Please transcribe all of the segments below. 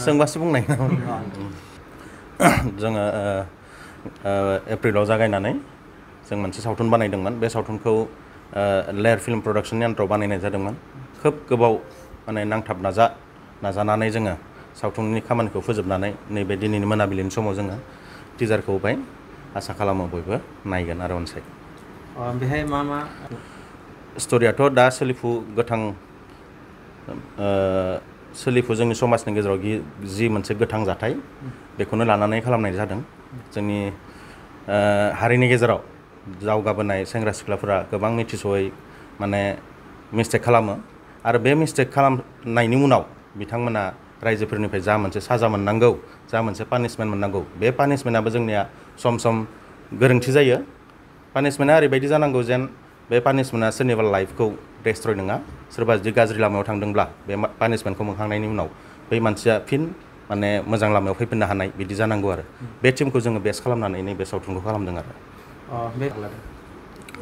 सोंबासो बुंनाय जोङो एप्रिलाव जागायनानै जों मोनसे सावथुन बानायदोंमोन बे सावथुनखौ लेयार फिल्म प्रडाक्शननि आन्दाराव बानायनाय जादोंमोन खोब गोबाव माने नांथाब नाजानानै जोङो सावथुननि खामानिखौ फोजोबनानै नैबे दिनैनि मोनाबिलिनि समाव जोङो टिजारखौ होबाय आसा खालामो बयबो नायगोन आरो अनसायगोन बेहाय मा मा स्ट'रियाथ' दा सोलिफु गोथां सोलिफु जोंनि समाजनि गेजेराव जि मोनसे गोथां जाथाय बेखौनो लानानै खालामनाय जादों जोंनि हारिनि गेजेराव दावगाबोनाय सेंग्रा सिख्लाफोरा गोबां मिथिस'यै माने मिस्टेक खालामो आरो बे मिस्टेक खालामनायनि उनाव बिथांमोना रायजोफोरनिफ्राय जा मोनसे साजा मोननांगौ जा मोनसे पानिशमेन्ट मोननांगौ बे पानिशमेन्टआबो जोंनिया सम सम गोरोन्थि जायो पानिशमेन्टआ ओरैबायदि जानांगौ जेन बे पानिशमेन्टआ सोरनिबा लाइफखौ डेस्ट्रय नङा सोरबा जुदि गाज्रि लामायाव थांदोंब्ला बे पानिशमेन्टखौ मोनखांनायनि उनाव बै मानसिया फिन माने मोजां लामायाव फैफिननो हानाय बिदि जानांगौ आरो बे टिमखौ जोङो बेस खालामनानै नैबे सावथुनखौ खालामदों आरो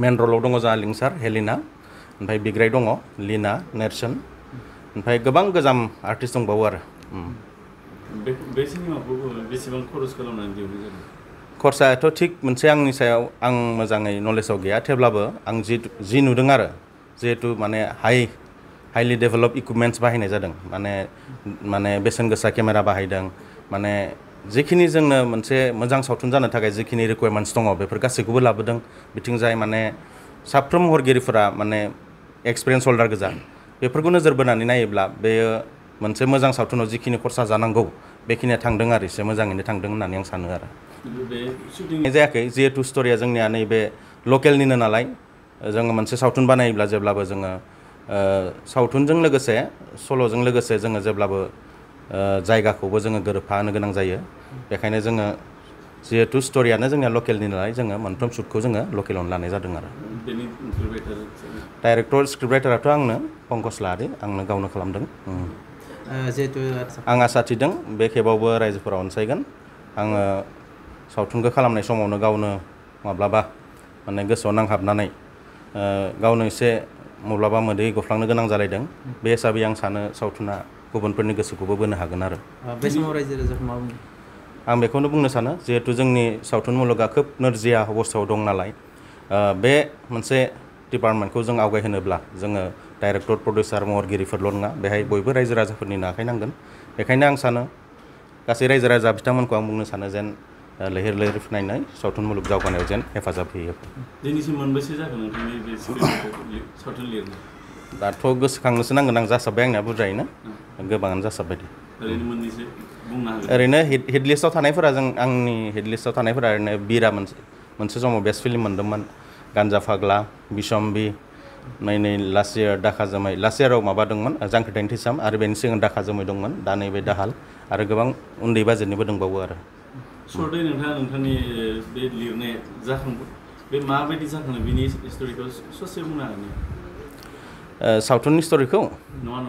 मेन रलाव दङ जोंहा लिंसार हेलिना ओमफ्राय बिग्राय दङ लिना नेरसोन ओमफ्राय गोबां गोजाम आर्टिस्ट दंबावो आरो बे सिनेमाखौ बेसेबां खरस खालामनानै दिहुननाय जादों खरसायाथ' थिग मोनसे आंनि सायाव आं मोजाङै नलेजाव गैया थेवब्लाबो आं जि नुदों आरो जिहेतु माने हाइलि डेभेलप इकुइपमेन्ट्स बाहायनाय जादों माने बेसेन गोसा केमेरा बाहायदों माने जिखिनि जोंनो मोनसे मोजां सावथुन जानो थाखाय जिखिनि रिकुवारमेन्ट्स दङ बेफोर गासैखौबो लाबोदों बिथिंजाय माने साफ्रोम महरगिरिफोरा माने एक्सपिरियेन्स हल्डार गोजा बेफोरखौ नोजोर बोनानै नायोब्ला बेयो मोनसे मोजां सावथुनाव जिखिनि खरसा जानांगौ बेखिनिया थांदों आरो एसे मोजाङैनो थांदों होननानै आं सानो आरो जायाखै जिहेतु स्ट'रिया जोंनिया नैबे लकेलनिनो नालाय जोङो मोनसे सावथुन बानायोब्ला जेब्लाबो जोङो सावथुनजों लोगोसे सल'जों लोगोसे जोङो जेब्लाबो जायगाखौबो जोङो गोरोबफाहोनो गोनां जायो बेखायनो जोङो जिहेतु स्ट'रियानो जोंनिया लकेलनि नालाय जोङो मोनफ्रोम शुटखौ जोङो लकेलावनो लानाय जादों आरो डाइरेक्टर स्क्रिप्ट राइटाराथ' आंनो पंकज लाहारि आंनो गावनो खालामदों जिहेतु आं आसा थिदों बे खेबावबो रायजोफोरा अनसायगोन आङो सावथुनखौ खालामनाय समावनो गावनो माब्लाबा माने गोसोआव नांहाबनानै गावनो एसे माब्लाबा मोदै गफ्लांनो गोनां जालायदों बे हिसाबै आं सानो सावथुना गुबुनफोरनि गोसोखौबो बोनो हागोन आरो बे समाव रायजो राजाखौ मा बुङो आं बेखौनो बुंनो सानो जिहेतु जोंनि सावथुन मुलुगा खोब नोरजिया अबस्थायाव दं नालाय बे मोनसे डिपार्टमेन्टखौ जों आवगायहोनोब्ला जोङो डाइरेक्टर प्रडिउसार महरगिरिफोरल' नङा बेहाय बयबो रायजो राजाफोरनिनो आखाइ नांगोन बेखायनो आं सानो गासै रायजो राजा बिथांमोनखौ आं बुंनो सानो जेन लैहोर लैहोर फैनानै सावथुन मुलुग जौगानायाव जेन हेफाजाब होयो दिनैसिम मोनबेसे जागोन नोंथांनि बे सावथुन लिरनाय दाथ' गोसोखांनोसो नांगोन आं जासाबबाय आंनिया बुरजायैनो गोबाङानो जासाबबाय ओरैनो मोननैसो बुंनो हागोन ओरैनो हिट लिस्टआव थानायफोरा आंनि हिट लिस्टआव थानायफोरा ओरैनो बिरा मोनसे समाव बेस्ट फिल्म मोन्दोंमोन गान्जा फाग्ला बिसम्बि नै लास्ट इयार दाखा जोमै लास्ट इयाराव माबादोंमोन जांख्रिथायनि थैसाम आरो बेनि सिगां दाखा जोमै दंमोन दा नैबे दाहाल आरो गोबां उन्दै बाजेटनिबो दंबावो आरो सर्टै नोंथांनि बे लिरनाया जाखांबाय बे माबायदि जाखांनाय बिनि स्ट'रिखौ ससे बुंनो हागोन सावथुननि स्ट'रिखौ नङा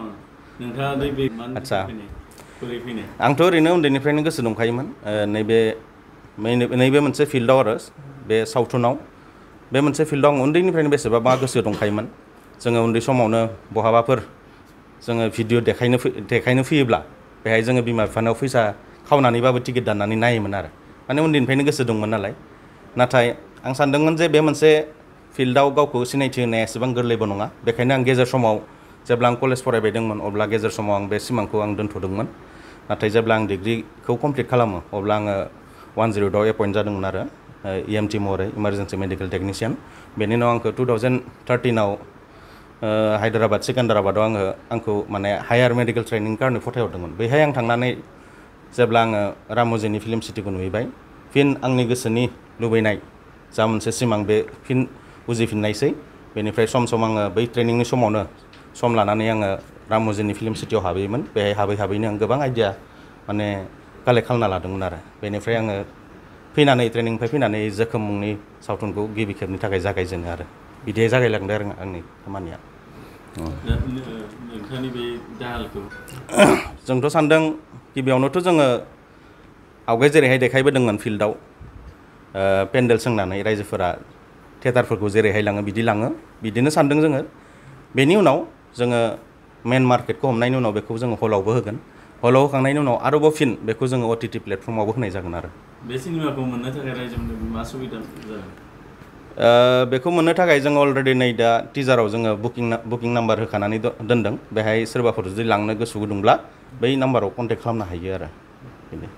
नोंथाङा बे आदसा बोरै फैनाय आंथ' ओरैनो उन्दैनिफ्रायनो गोसो दंखायोमोन नैबे मोनसे फिल्डआव आरो बे सावथुनाव बे मोनसे फिल्डआव आं उन्दैनिफ्रायनो बेसेबा गोसो दंखायोमोन जोङो उन्दै समावनो बहाबाफोर जोङो भिडिअ देखायनो फैयोब्ला बेहाय जोङो बिमा बिफानाव फैसा खावनानैबाबो टिकेट दाननानै नायोमोन आरो माने उन्दैनिफ्रायनो गोसो दंमोन नालाय नाथाय आं सानदोंमोन जे बे मोनसे फिल्डआव गावखौ सिनायथि होनाया एसेबां गोरलैबो नङा बेखायनो आं गेजेर समाव जेब्ला आं कलेज फरायबाय दंमोन अब्ला गेजेर समाव आं बे सिमांखौ आं दोन्थ'दोंमोन नाथाय जेब्ला आं डिग्रिखौ कमप्लिट खालामो अब्ला आङो 108आव एपइन्ट जादोंमोन आरो EMT महरै इमारजेन्सि मेडिकेल टेकनिशियान बेनि उनाव आंखौ 2013आव हायद्राबाद सिकान्दाराबादाव आंखौ माने हायार मेडिकेल ट्रेनिंनि कारणे फथायहरदोंमोन बेहाय आं थांनानै जेब्ला आङो राम'जिनि फिल्म सिटिखौ नुहैबाय फिन आंनि गोसोनि लुबैनाय जा मोनसे सिमां बे फिन उजिफिननायसै बेनिफ्राय सम आङो बै ट्रेनिंनि समावनो सम लानानै आङो राम'जिनि फिल्म सिटियाव हाबहैयोमोन बेहाय हाबैनो आं गोबां आइडिया माने कालेक्ट खालामना लादोंमोन आरो बेनिफ्राय आङो फैनानै ट्रेनिंनिफ्राय फैनानै जोखोम मुंनि सावथुनखौ गिबि खेबनि थाखाय जागायजेनो आरो बिदिहाय जागायलांदों आरो आंनि खामानिया नोंथांनि बे दाहालखौ जोंथ' सानदों गिबियावनोथ' जोङो आवगाय जेरैहाय देखायबोदोंमोन फिल्डआव पेन्डेल सोंनानै रायजोफोरा थियेटारफोरखौ जेरैहाय लाङो बिदि लाङो बिदिनो सानदों जोङो बेनि उनाव जोङो मेन मार्केटखौ हमनायनि उनाव बेखौ जोङो हलावबो होगोन हलाव होखांनायनि उनाव आरोबाव फिन बेखौ जोङो OTT प्लेटफर्मावबो होनाय जागोन आरो बे सिनेमाखौ मोननो थाखाय रायजोफोरनो मा सुबिदा जागोन बेखौ मोननो थाखाय जोङो अलरेडि नै दा टिजाराव जोङो बुकिं नाम्बार होखानानै दोनदों बेहाय सोरबाफोर जुदि लांनो गोसो गुदुंब्ला बै नाम्बाराव कन्टेक्ट खालामनो हायो आरो बेनो